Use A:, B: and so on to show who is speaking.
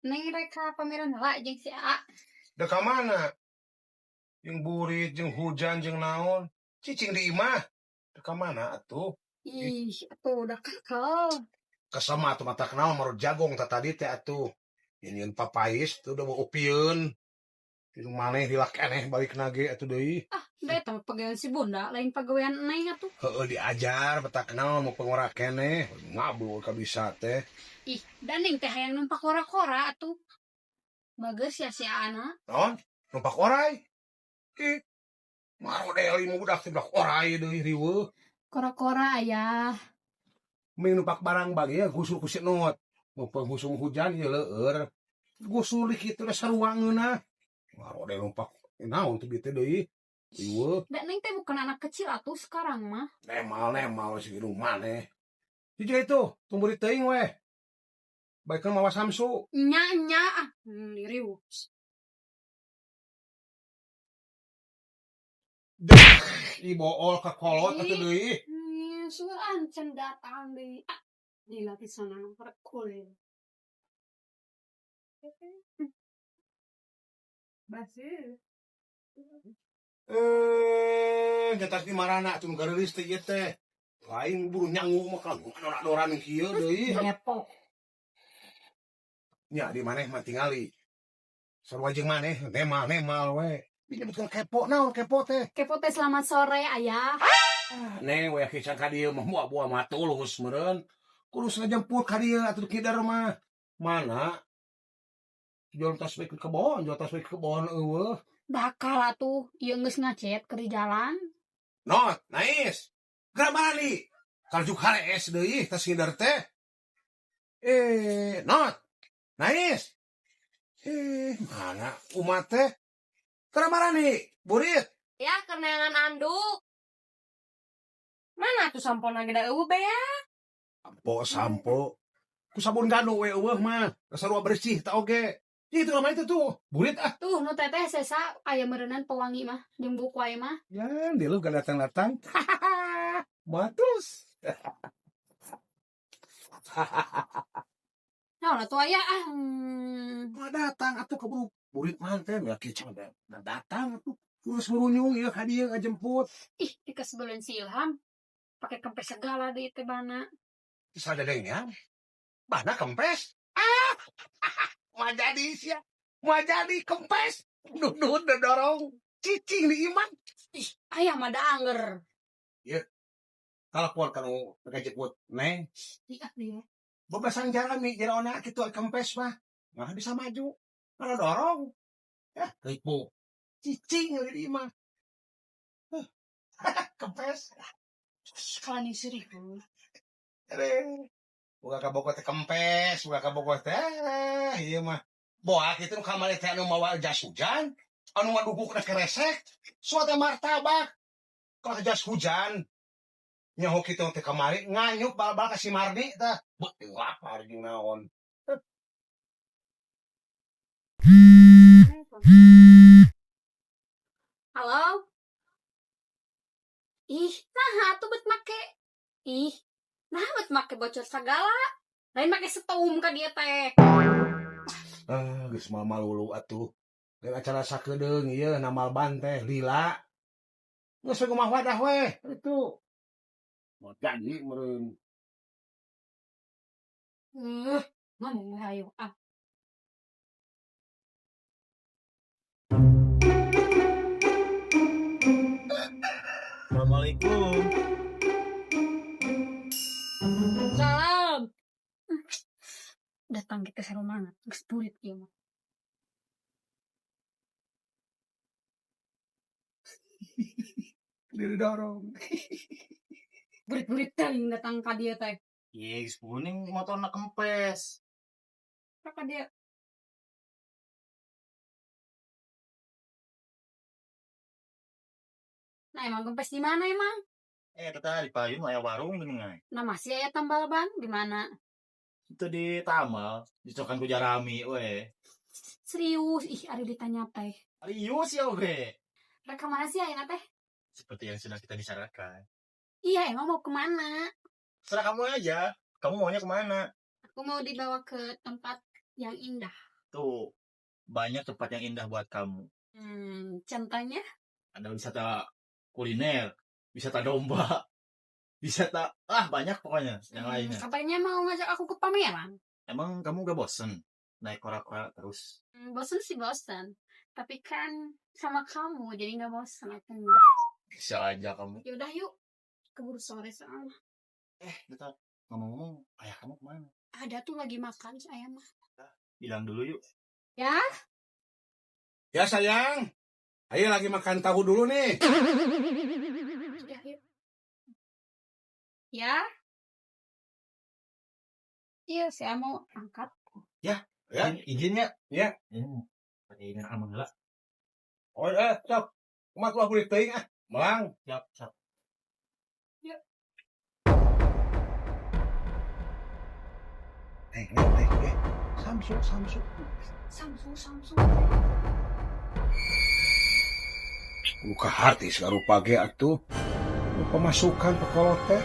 A: Neng rek ka pameran heula jeung si A.
B: Dek ka mana? Jeung burit, jeung hujan, jeung naon. Cicing di imah. Dek ka mana atuh?
A: Ih, atuh udah kakal.
B: Kesel mah atuh mata naon maru jagong tah tadi teh atuh. Nyieun papais tuh udah upieun. Jeung maneh lila keneh balik nage atuh deui.
A: Ah, da eta mah pagawean si Bunda, lain pagawean Neng atuh.
B: Heueuh diajar petak naon mau pengora keneh. Ngabul ka bisa teh.
A: Ih, da Neng teh hayang numpak kora-kora atuh. Bagus ya si Ana.
B: Naon? Numpak orai. Ih. Marodel ieu budak teh budak orai deui riweuh.
A: Kora-kora ayah.
B: Mending numpak barang bagi ya gusul ku si Not. Mau penghusung hujan ieu leueur. Gusul di kitu da sarua ngeunah. Marodel numpak naon teh bieu teh deui. Riweuh.
A: Da Neng teh bukan anak kecil atuh sekarang mah.
B: Nemal-nemal si hidung maneh. Jujur itu, tunggu di teuing weh. Baikkan mawa Samsu.
A: Nya nya ah, riweuh.
B: Dah, ibool ka kolot atuh deui.
A: Suan can datang deui. Ah, lila pisan anu rekul. Baseuh.
B: Nyatas di marana atuh nu gareulis teh ieu teh. Lain buru nyangu mah kan dora-doran kieu deui.
A: Depok.
B: Nya di maneh mah tingali. Sarua jeung maneh nemal-nemal we. Dinyebutkeun kepo naon kepo teh?
A: Kepo teh selamat sore ayah.
B: Neng we kican ka dieu mah buah-buah mah tulus meureun. Kudu ngajemput ka dieu atuh kider mah. Mana? Jual tas we ke kebon, jual tas we ke kebon eueuh.
A: Bakal atuh ieu geus ngacet keur di jalan.
B: Not, nice. Geura bali. Kaljuk harees deui tas ngider teh. Not. Nice. Mana umat teh? Geura marani, burit.
C: Ya, keneangan anduk. Mana tuh sampo lagi da eueuh bea?
B: Sampo, sampo. Ku sabun ganu we eueuh mah. Sarua bersih ta oge. Ih, itu lama itu tuh. Burit ah.
A: Tuh, nu teteh sesa aya meureunan pewangi mah jeung buku wae mah.
B: Ya, dia lu gak datang-datang. Matus.
A: Nah, atuh aya ah.
B: Mah datang atuh keburu burit mah teh ya kieu dah datang atuh. Terus merunyung ieu ka dieu ngajemput.
A: Ih, dikasebeleun si Ilham. Pakai kempes segala deui teh bana.
B: Sadadengnya. Bana kempes. Ah. Mah jadi sia. Mah jadi kempes. Nundun dorong. Cicing di iman.
A: Ih, aya mah da angger.
B: Ieu. Telepon kanu ngajemput Neng.
A: Ih, ah dia.
B: Bebasan jarami jerona kitu kempes mah. Nah bisa maju. Kalau dorong. Ya, ribu. Cicing di imah. Kempes.
A: Sekali serius.
B: Ere. Buka kabogoh teh kempes, buka kabogoh teh ieu mah. Boa kitu nu kamari teh anu mawa jas hujan, anu ngadugukna keresek, suatu martabak. Kalau jas hujan, nyaho kitu teh kamari nganyuk bal-bal ka si Mardi tah. Beuh, lapar jeung naon.
A: Halo? Ih, nah atuh bet make. Ih, nah bet make bocor segala. Lain make setum ka dia teh.
B: Ah, geus malu-malu atuh. Lain acara sakedeung ieu namal ban teh lila. Geus we kumaha wadah we itu. Mau jadi meureun.
A: Ngomong we hayo ah.
D: Assalamualaikum.
A: Salam. Datang kita seru banget. Geus burit ieu mah.
B: Didorong.
A: Burit-burit teuing datang ka dieu teh.
D: Iya, geus kuning motorna kempes.
A: Ka dieu. Nah, emang kempes di mana emang?
D: Eta di payung aya warung geuning ai.
A: Nah, masih aya tambal ban di mana?
D: Itu di tamal, dicokan ku jarami we.
A: Serius, ih ari ditanya teh.
D: Serius ya oge.
A: Rek ka mana sih ayeuna teh?
D: Seperti yang sudah kita bicarakan.
A: Iya, emang mau kemana?
D: Serah kamu aja. Kamu maunya kemana?
A: Aku mau dibawa ke tempat yang indah.
D: Tuh banyak tempat yang indah buat kamu.
A: Contohnya?
D: Ada wisata kuliner, wisata domba, wisata banyak pokoknya yang lainnya.
A: Katanya mau ngajak aku ke pameran.
D: Emang kamu gak bosen naik kora-kora terus?
A: Bosen sih bosen. Tapi kan sama kamu jadi nggak bosen aku.
D: Bisa aja kamu.
A: Yaudah yuk. Keburu sore soalnya.
D: Bentar. Ngomong-ngomong, ayah kamu kemana?
A: Ada tuh lagi makan si ayah mah.
D: Bilang dulu yuk.
A: Ya?
B: Ya sayang. Ayo lagi makan tahu dulu nih.
A: Udah yuk. Ya? Iya, saya mau angkat.
B: Ya.
D: Izinnya?
B: Ya.
D: Pakai ini aman lah.
B: Oh, sok. Kumaha tuh aku teuing ah. Melang.
D: Siap, siap.
A: Yuk.
B: Eh. Samsung, Samsung.
A: Samsung, Samsung.
B: Luka hati segala rupa ge atuh. Pemasukan pekolot teh.